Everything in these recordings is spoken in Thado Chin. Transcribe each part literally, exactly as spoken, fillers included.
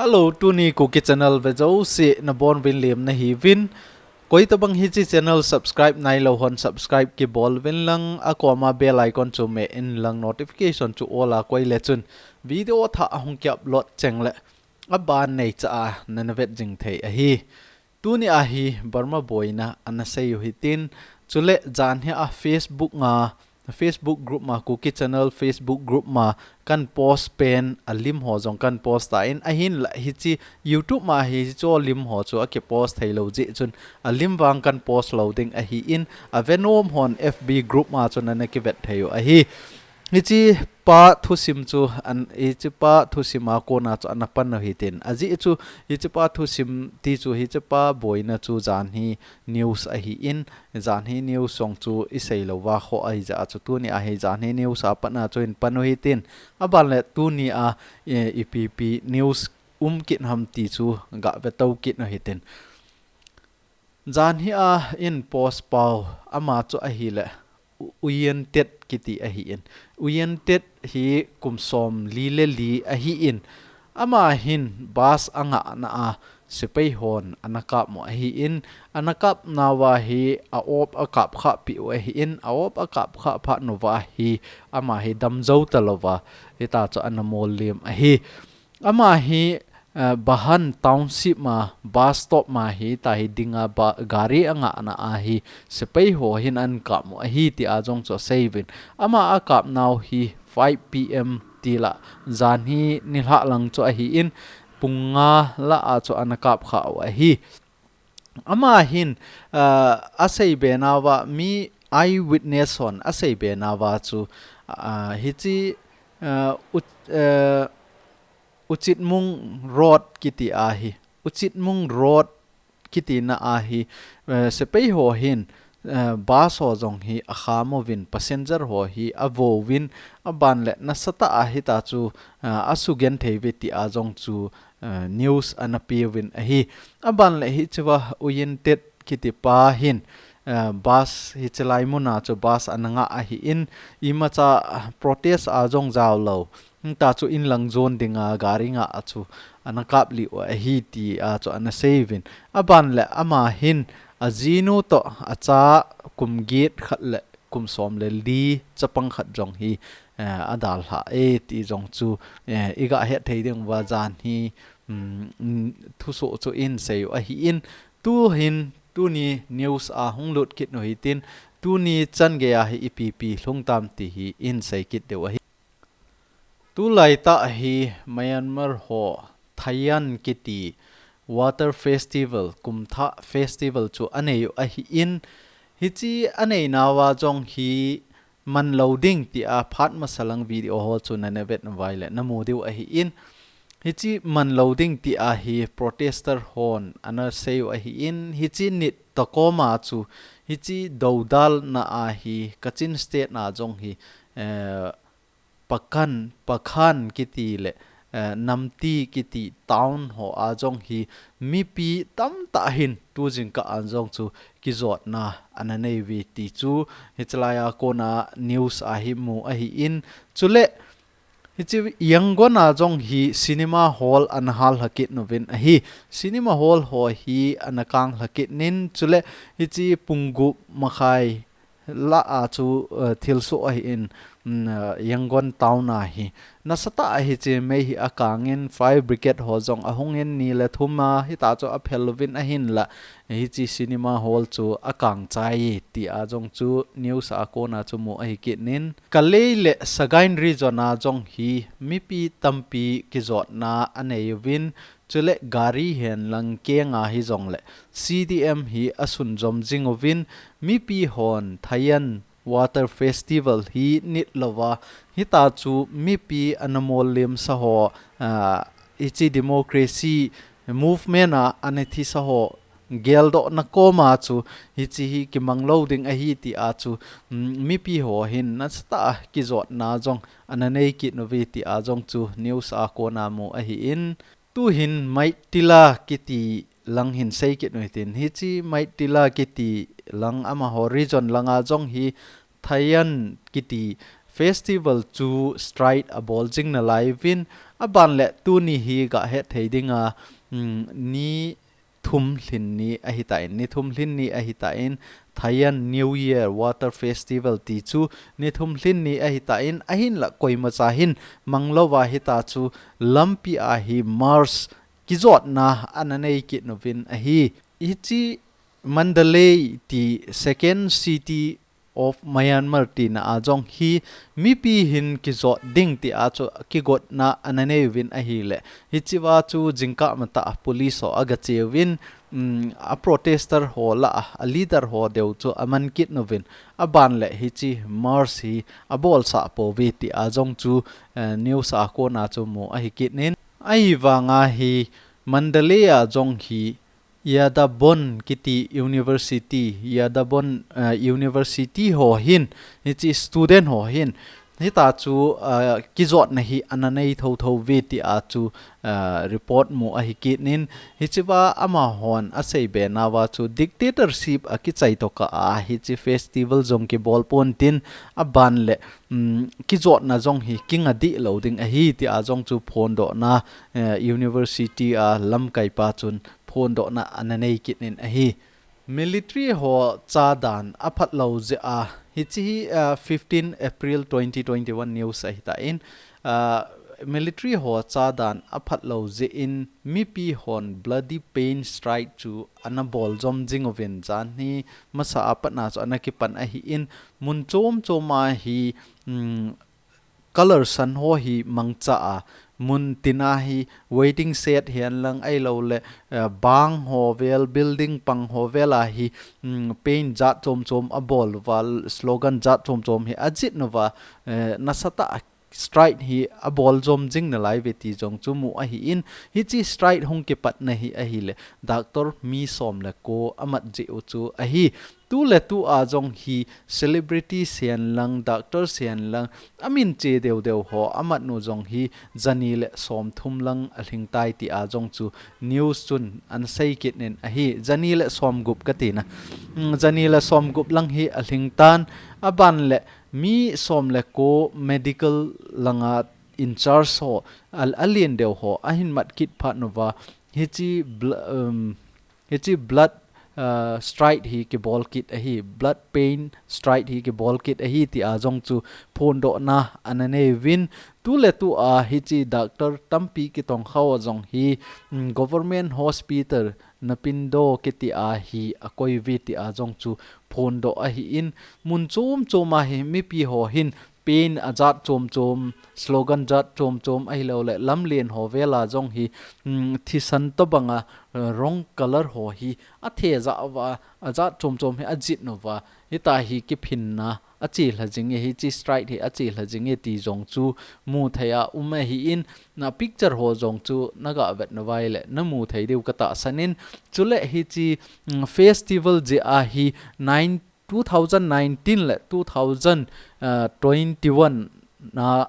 Hello, tuni Kuki channel ve jouse nabonuvin lemna hiuvin. Koitabang hiche channel subscribe nailou hon subscribe kibol uvin lang, akoma bell icon chu meh in lang, notification chu all a koi le chun video thah ahung ki upload cheng le aban neicha a nana vet jing thei ahi. Tuni a hi Burma boina ana sei u hitin, chule jan hi a Facebook a, Facebook group ma, Kuki channel Facebook group ma kan post pen a lim ho jong kan post ta in, ahinla hiche YouTube ma hi hiche lim ho chu aki post thei lou jeh chun a lim vang kan post lou ding ahi in, a ve nom hon F B group ma chun ana kivet thei u ahi. Hiche pa thusim chu an, hiche pa thusim a kona chu ana pan u hitin. Ajeh chu hiche pa thusim ti chu hiche pa boina chu jan hi news ahi in, jan hi news jong chu i sei lou va kho ahi jeh a chu tuni a hi jan hi news a pat na chu hin pan u hitin. Aban le tuni a, eh, ipi pi news um kit ham ti chu ga ve to kit u hitin. Jan hi a in post pau ama chu ahile U-, U Yen Tet kiti ahi in. U Yen Tet hi kum som li le li ahi in. Ama hin bus a ngah na a sepai hon ana kap u ahi in. Ana kap nauva hi a op a kap kha pi u ahi in. A op a kap kha phat nauva hi ama hi dam jou ta louva. Hita chu ana mol lim ahi. Ama hi, eh, Bahan Township ma, bus stop ma hi, ta hi dinga ba, gari a ngah na a hi, sepai ho hin an kap u ahi ti a jong chu asei uvin. Ama a kap nau hi five P M ti la, jan hi nilhah lang chu ahi in, pung nga la a chu ana kap kha u ahi. Ama hin, ah, asei be nauva mi eyewitness hon asei be nauva chu, ah, hiche, ah, u, eh, U Chitmung Road kiti a hi. U Chitmung Road kiti na a hi, eh, sepai ho hin, eh, bus ho jong hi a kham uvin, passenger ho hi a vo uvin, aban le nasatah a hita chu, eh, a sugen thei uve ti a jong chu, eh, news ana pe uvin ahi. Aban le hichea U Yen Tet kiti pa hin, eh, bus hiche lai mun a chu bus ana ngah ahi in, imacha, ah, protest a jong jao lou. Hita chu in lang jon dinga gari ngah a chu ana kap lih u ahi ti a chu ana sei uvin. Aban le ama hin a jinu toh a cha kum get khat le kum som le li chapang khat jong hi, eh, a dalha e ti jong chu, eh, i ga het thei ding uva jan hi, um, um, thusoh chu in sei u ahi in. Tu hin, tuni news a hung lut kit u hitin, tuni chan gei a hi ipi pi lhung tam ti hi in sei kit diu ahi. Tulai tah hi Myanmar ho Thayan kiti Water Festival, kum thah festival chu anei u ahi in, hiche anei nauva jong hi man lou ding ti a phat masa lang video ho chu nana vet uva ahile namu diu ahi in, hiche man lou ding ti a hi protester hon ana sei u ahi in, hiche nit takoma chu hiche dodal na a hi Kachin State na jong hi, eh, Pakan, Pakhan kiti le, eh, Namti kiti town ho a jong hi mipi tamtah hin tu jingkah a jong chu kijotna ana nei uve ti chu hiche lai a kona news a hi mu ahi in, chule hiche Yangon a jong hi cinema hall ana hal lha kit uvin ahi. Cinema hall ho hi ana kang lha kit in, chule hiche pung gup makhai la a chu, eh, thilsoh ahi in, mm, eh, Yangon town a hi. Nasatah a hiche mei hi akang in fire brigade ho jong ahung in ni le thum a hita chu aphel uvin ahinla hiche cinema hall chu akang chai ti a jong chu news a kona chu mu ahi kit in. Kalay le Sagaing region a jong hi mipi tampi kijotna anei uvin, chule gari hen lang kenga hijongle C D M hi asunjom jing uvin, mipi hon Thayan Water Festival hi nit louva hita chu mipi ana mol lim sa ho, ah, hiche democracy movement a ana thi sa ho geldohna koma chu hiche hi kimang lou ding ahi ti a chu, mm, mipi ho hin nasatah a kijotna jong ana nei kit uve ti a jong chu news a kona mu ahi in, tu hin Maitila kiti lang hin sei kit u hitin, hiche Maitila kiti lang amaho region langa jong hi Thayan kiti festival chu strike abol jing nalai uvin, aban le tuni hi gahet thei dinga, um, ni thum lhin ni ahitan, ni thum lhin ni ahitan, Thailand New Year Water Festival ti chu ni thum lhin ni ahitan, ahinla koimacha hin manglouva hitachu lampi a hi march kijotna ana nei kit uvin ahi. Hiche Mandalay ti second city of Myanmar tina a jong hi mipi hin kijot ding tia chu kigotna ana nei uvin ahile, hichea chu jingkah matah a police ho agache uvin, um, a protester ho lah a, a leader ho deu chu aman kit uvin, aban le hiche march hi abolsah pouve tia jong chu, eh, news a kona chu mu ahi kit in, ahivanga hi Mandalay a jong hi Yadabon kiti university, Yadabon, eh, university ho hin, hiche student ho hin, hitachu, eh, kijotna hi ana nei thotho uve tia chu, eh, report mu ahi kit in, hichea amahon aseibe nauva chu dictatorship a kichai tokah a hiche festival jong kibol pontin, aban le, um, kijotna jong hi kinga dih lou ding ahi tia jong chu phondohna, eh, university a lamkaipa chun phondohna ana nei kit in ahi. Military ho chadan aphat lou jeh a, hiche hi, ah, fifteen April twenty twenty-one news ahitan, ah, military ho chadan aphat lou jeh in mipi hon bloody paint strike chu ana bol jom jing uvin, janhi masa a pat na chu ana kipan ahin, mun chom chom a hi, um, color san ho hi mangcha a, mun tina hi waiting shed hihen lang ahilouleh, eh, bang ho vel, building pang ho vel a hi, mm, paint jat chom chom abol uva, slogan jat chom chom hi ajih uva, eh, nasatah a strike hi abol jom jing nalai uve ti jong chu mu ahin, hiche strike hung kipatna hi ahile, doctor mi som le ko amat jeh u chu ahi. Tu le tu a jong hi celebrity hihen lang, doctor hihen lang, amin che deu deu ho amat u jong hi jani le som thum lang alhing tai tia jong chu news chun ana sei kit in ahi. Jani le som gup kati na. Mm, jani le som gup lang hi alhing tan, aban le mi som le ko medical langa in charge ho, al-, alen deu ho ahin mat kit phat uva, hiche bl-, um, hiche blood, uh, strike hi kibol kit ahi, blood paint strike hi kibol kit ahi tia jong chu phondohna ana nei uvin, tu le tu a hiche doctor tampi kitong khau a jong hi, mm, government hospital Naypyidaw kiti a hi akoi uve tia jong chu phondoh ahin, mun chom chom a hi mipi ho hin paint ajat chom chom, slogan jat chom chom ahilouleh lamlen ho vel a jong hi, mm, thisan tobang a, eh, rong color ho hi athe jah uva, ajat chom chom hi ajih uva, hita hi kiphinna achelha jing e, hiche strike hi achelha jing e ti jong chu mu thei a um ahin, na picture ho jong chu naga vet uva ahile namu thei diu katahsan in, chule hiche, mm, festival jeh a hi nine two thousand nineteen le two thousand twenty-one na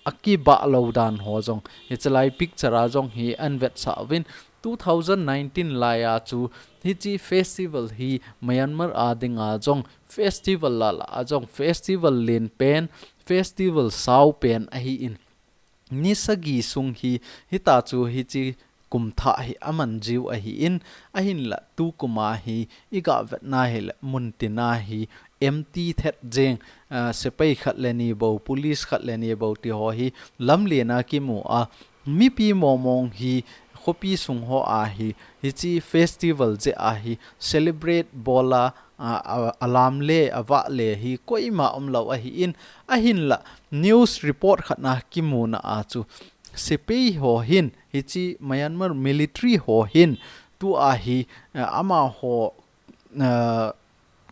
akibah lou dan ho jong, hiche lai picture a jong hi ana vetsah uvin, two thousand nineteen lai a chu hiche festival hi Myanmar a dinga jong festival lah lah a jong festival len pen, festival sao pen ahin, ni sagi sung hi, hita chu hiche kum thah hi aman jiu ahin, ahinla tukum a hi iga vetna hile mun tina hi empty thet jeng, ah, sepai khat le ni bou, police khat le ni bou ti ho hi lamlen a kimu a, mipi mong mong hi khopi sung ho a hi, hiche festival jeh a hi celebrate bol a, a, a, alam le, avah le hi koima umlou ahin, ahinla news report khat na kimuna a chu sepai ho hin, hiche Myanmar military ho hin, tu a hi, eh, amaho, eh,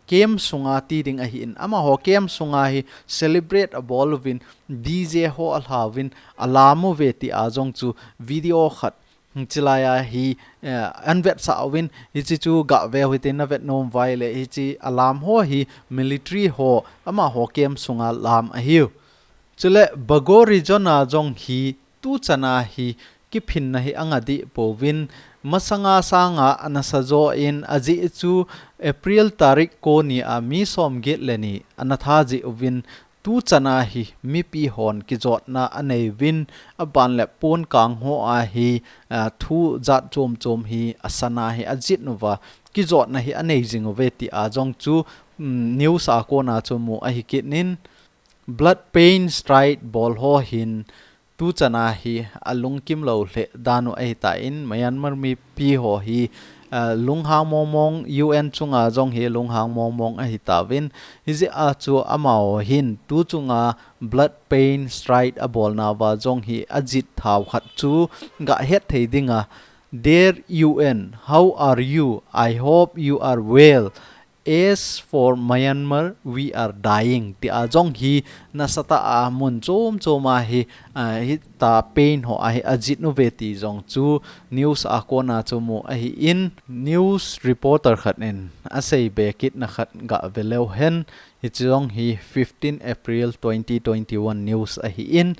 camp sunga ti ding ahin, amaho camp sunga hi celebrate abol uvin, D J ho alha uvin, alam uve tia jong chu video khat, hiche lai a hi, eh, ana vetsah uvin, hiche chu gah veu hite, na vet nom uva ahile, hiche alam ho hi military ho, amaho camp sunga lam ahiu. Chule Bago region a jong hi tuchan a hi kiphinna hi anga dih pouvin, masanga sanga ana sa jo in, ajeh chu April tarik ko ni a mi som get le ni ana tha jeh uvin, Tuchana hi mipi hon kijotna anei uvin, aban le pon kang ho a hi, ah, thu jat chom chom hi asana hi ajih uva, kijotna hi anei jing uve ti a jong chu, um, news a kona chu mu ahi kit in, blood paint strike bol ho hin, tuchana hi alungkim lou lheh dan u ahi tan, Myanmar mipi ho hi, ah, lunghang mong mong, U N chunga jong hi lunghang mong mong ahi tauvin, hijeh a chu amaho hin tuchunga blood paint strike abolna uva jong hi ajih thao khat chu gah het thei dinga, "Dear U N, how are you? I hope you are well. As for Myanmar, we are dying," ti a jong hi nasatah a mun chom chom a hi, ah, hitia paint ho a hi ajih uve ti jong chu news a kona chu mu ahi in, news reporter khat in asei be kitna khat gah ve leu hen, hiche jong hi fifteen April twenty twenty-one news ahi in,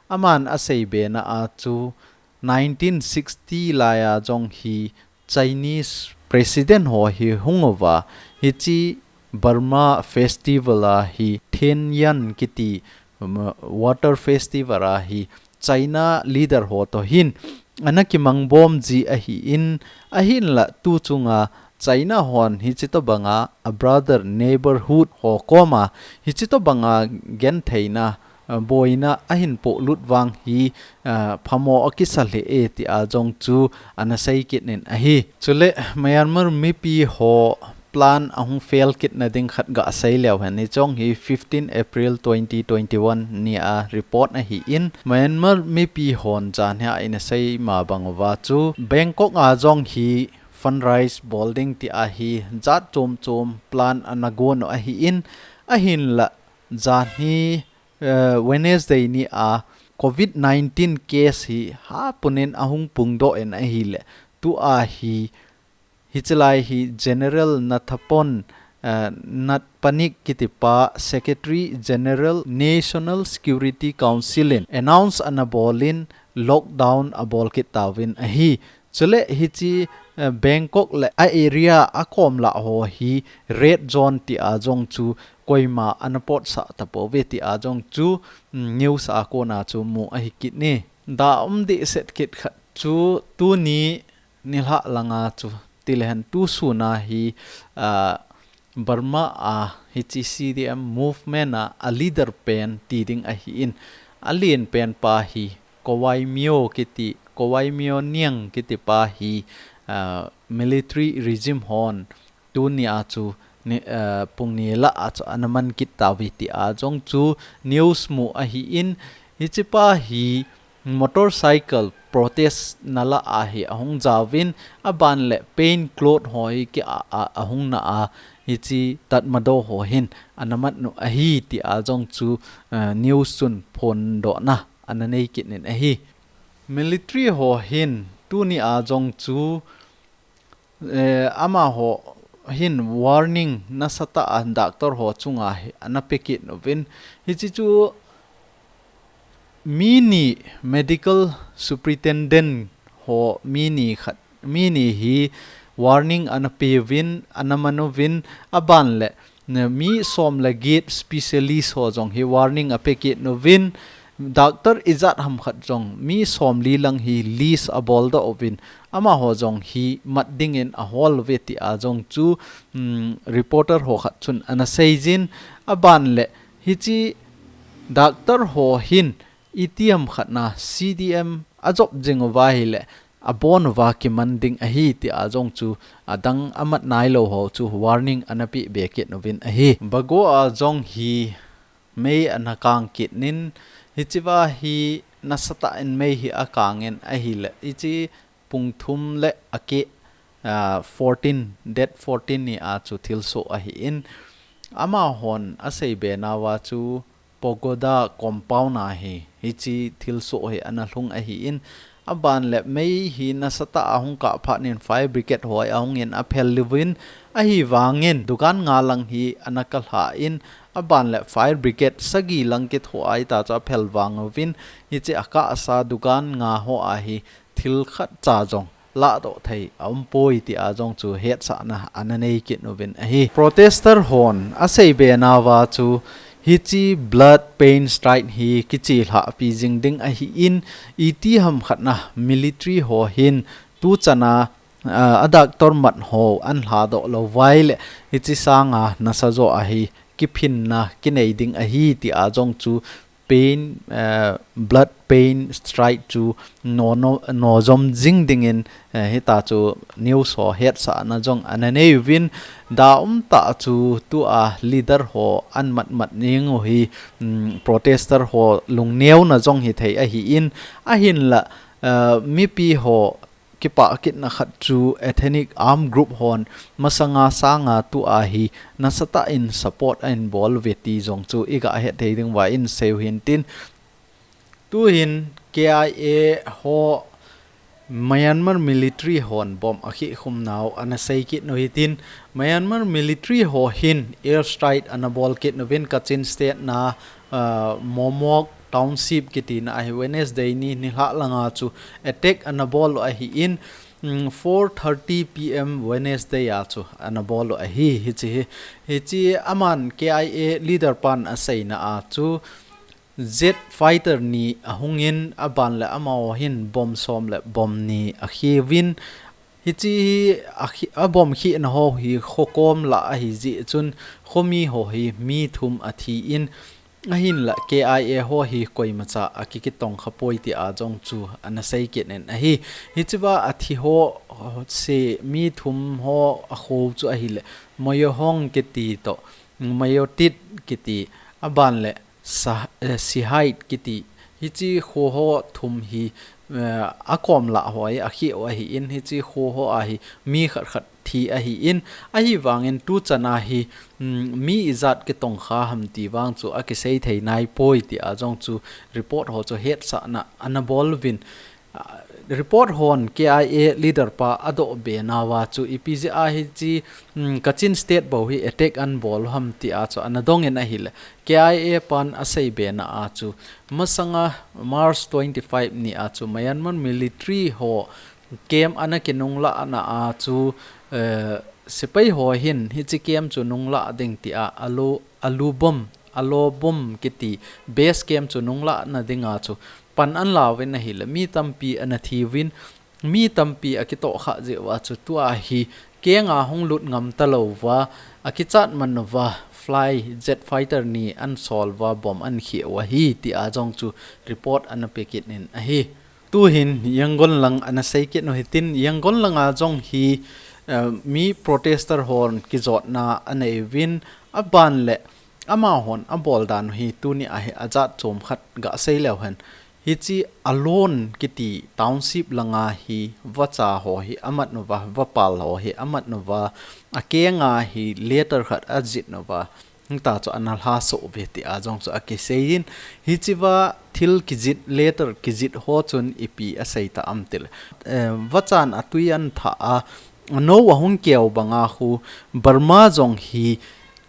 aman asei be na a chu nineteen sixty lai a jong hi Chinese president ho hi hung uva, hiche Burma festival a hi Thien Yan kiti, um, water festival a hi China leader ho to hin ana kimang bom ji ahi in, ahinla tuchunga China hon hiche tobanga a brother neighborhood ho koma hiche tobanga gentheina, ah, boina ahin polut vang hi, ah, phamo akisa lheh e ti a jong chu ana sei kit in ahi. Chule Myanmar mipi ho plan ahung fail kitna ding khat gah sei leu hen, hiche jong hi fifteen April twenty twenty-one ni a report ahi in, Myanmar mipi hon janhi a ina sei ma bang uva chu Bangkok a jong hi fundraise bol ding ti a hi jat chom chom plan ana gon u ahi in, ahinla janhi, eh, Wednesday ni a covid nineteen case hi hapun in ahung pung doh in ahile, tua hi, hiche lai hi General Nathapon, eh, Natpanik kiti pa Secretary General National Security Council in announce ana bol in lockdown abol kit tauvin ahi. Chule hiche, eh, Bangkok le a area akom lah ho hi red zone ti a jong chu koima ana potsah tapouve ti a jong chu, mm, news a kona chu mu ahi kit in. Dah um dehset kit khat chu tuni nilhah langa chu tilehen tusun a hi, ah, Burma a hiche C D M movement a, a leader pen ti ding ahi in, alen pen pa hi Kawai Myo kiti, Kawai Myo Niang kiti pa hi, ah, military regime hon tuni a chu ni, ah, pung ni lah a chu ana man kit tauve ti a jong chu news mu ahi in, hiche pa hi motorcycle protest na lah a hi ahung jaovin, aban le plain cloth ho hi ki a, a, ahung na a, hiche Tatmadaw ho hin ana mat u ahi ti a jong chu, eh, news chun phondohna ana nei kit in ahi. Military ho hin tuni a jong chu, eh, amaho hin warning nasatah a doctor ho chunga hi ana pe kit uvin, hiche chu mi ni medical superintendent ho mi ni khat, mi ni hi warning ana peuvin, ana man uvin, aban le, ne, mi som le get specialist ho jong hi warning ape kit uvin, doctor ijat ham khat jong mi somli lang hi list abol doh uvin, amaho jong hi mat dingin ahol uve ti a jong chu, um, reporter ho khat chun ana seijin, aban le hiche doctor ho hin itiham khat na C D M ajop jing uva ahile, abon uva kiman ding ahi ti a jong chu adang amat nailou ho chu warning ana pe be kit uvin ahi. Bago a jong hi mei ana kang kit in, hiche va hi nasatah in mei hi akang in ahile, hiche pung thum le akeh, ah, fourteen, date fourteen ni a chu thilsoh ahi in, amahon asei be nauva chu Pagoda compound a hi, hiche thilsoh hi ana lhung ahi in, aban le mei hi nasatah a ahung kah phat in fire brigade ho ahung in aphel uvin, ahivangin dukan nga lang hi ana kalha in, aban le fire brigade sagi lang kithoa ahita chu aphel vang uvin, hiche akahsa dukan nga ho a hi thil khatcha jong lahdoh thei aumpoi ti a jong chu hetsahna ana nei kit uvin ahi. Protester hon asei be nauva chu Hiche blood paint strike hi kichelhah pi jing ding ahin, iti ham khat na military ho hin tuchan a, ah, a doctor mat ho an lhadoh lou uva ahile, hiche sanga nasa jo a hi kiphinna kinei ding ahi tia jong chu paint, eh, blood paint strike chu no, no, no jom jing dingin, eh, hita chu news ho hetsahna jong ana nei uvin, da um tah chu tua leader ho an mat mat ning u hi, um, protester ho lungneuna jong hithei ahin, ahinla, eh, mipi ho kipah kitna khat chu ethnic arm group hon masanga sanga tua hi nasatah in support ahin bol uve ti jong chu iga het thei ding uva in seiu hintin. Tuhin K I A ho Myanmar military hon bomb akhih khum nau ana sei kit u hitin, Myanmar military ho hin air strike ana bol kit uvin Kachin state na, ah, Momok Township kiti na ahi Wednesday ni nilhah langa chu attack ana bol u ahin, mm, four thirty P M Wednesday a chu ana bol u ahi. Hiche hi, hiche aman K I A leader pan aseina a chu jet fighter ni ahungin aban le amaho hin bomb som le bomb ni akhih uvin, hiche hi akhi-, abomb khihna ho hi khokom lah ahi jeh chun khomi ho hi mi thum athi in, ahinla K I A ho hi koimacha akikitong kha poi tia jong chu ana sei kit in ahi. Hichea athi ho se mi thum ho akho chu ahile Moyohong kiti toh, Moyotit kiti, aban le Sa-, eh, Sihait kiti, hiche kho ho thum hi, eh, akom lah ho hi akhih u ahin, hiche kho ho a hi mi khat khat thi ahin, ahivangin tuchan a hi, mm, mi ijat kitong kha ham ti vang chu akisei thei nai poi tia jong chu report ho chu hetsahna ana bol uvin, ah, report hon K I A leader pa adoh be nauva chu ipi jeh a hiche, mm, Kachin state bou hi attack ana bol u ham tia chu ana dong in ahile, K I A pan asei be na a chu masanga March twenty-five ni a chu Myanmar military ho camp ana kinunglah na a chu, eh, sepai ho hin hiche camp chu nunglah ding tia alu, alu bomb, alo bomb kiti base camp chu nunglah na dinga chu pan ana la uvin ahile mi tampi ana thi uvin, mi tampi akitoh kha jeh uva chu tua hi kenga hung lut ngam talou uva, akichat man uva, fly jet fighter ni ana sol uva bomb ana khih u ahi tia jong chu report ana pe kit in ahi. Tuhin Yangon lang ana sei kit u hitin, Yangon langa jong hi, eh, mi protester hon kijotna anei uvin, aban le amahon abol dan u hi tuni a hi ajat chom khat gasei leu hen. Hiche Alon kiti township langa hi vacha ho hi amat uva, vapal ho hi amat uva, akenga hi letter khat ajih uva, hita chu ana lhaso uve tia jong chu akisei in, hichea thil kijih, letter kijih ho chun ipi asei ta ham tile, eh, vachan atui ana thah a, anou ahung keu banga khu Burma jong hi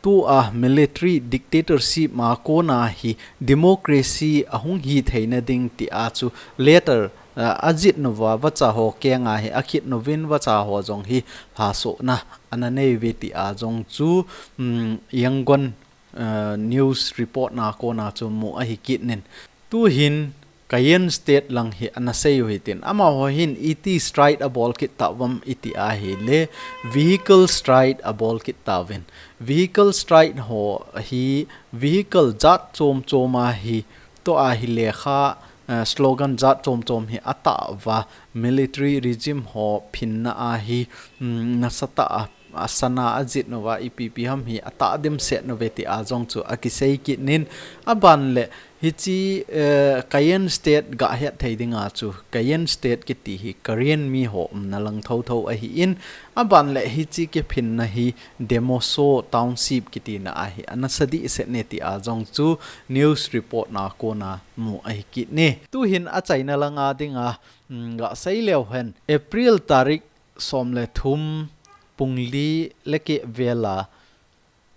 tua military dictatorship ma kona hi democracy ahung hi theina ding tia chu letter, eh, ajih uva, vacha ho kenga hi akhih uvin vacha ho jong hi lhasona ana nei uve tia jong chu, um, Yangon, eh, news report na kona chu mu ahi kit in. Tuhin Kayin State lang hi ana sei u hitin, amaho hin iti strike abol kit tauvam iti ahile, vehicle strike abol kit tauvin. Vehicle strike ho hi vehicle jat chom chom a hi, tua hi lekha, eh, slogan jat chom chom hi atah uva, military regime ho phinna a hi, mm, nasatah a asana ajih uva, ipi ipi ham hi atah dimset uve tia jong chu akisei kit in, aban le hiche, eh, Kayin State gahet thei dinga chu Kayin State kiti hi Karen mi ho umna lang thotho ahin, aban le hiche kiphinna hi Demoso Township kiti na a hi ana sa dehset e tia jong chu news report na kona mu ahi kit e. Tuhin achaina langa dinga, mm, gasei leu hen. April tarik som le thum pung li le keh vel a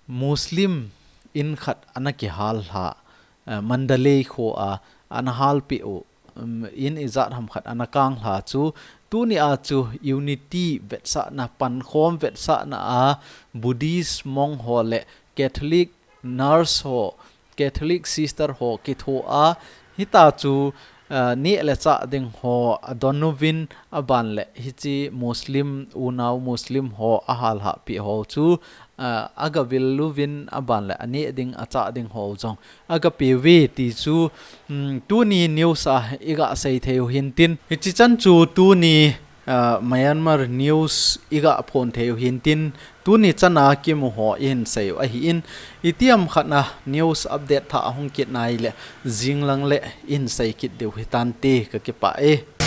Muslim in khat ana kihal lha, eh, Mandalay kho a ana halpeh u, um, in ijat ham khat ana kang lha chu, tuni a chu unity vetsahna, pankhom vetsahna a Buddhist monk ho le Catholic nurse ho, Catholic sister ho kitho a, hita chu, ah, neh le chah ding ho adon uvin, aban le hiche Muslim, unau Muslim ho ahal hahpi ho chu, ah, agavil uvin, aban le aneh ding, achah ding ho jong agapeh uve ti chu, um, tuni news a iga sei thei u hintin. Hiche chan chu tuni, ah, Myanmar news iga phong thei u hintin, tuni chana kimu ho ihin sei u ahin, itiham khat na news update thah ahung kit nai le, jinglang le ihin sei kit diu hitante, kakipah e.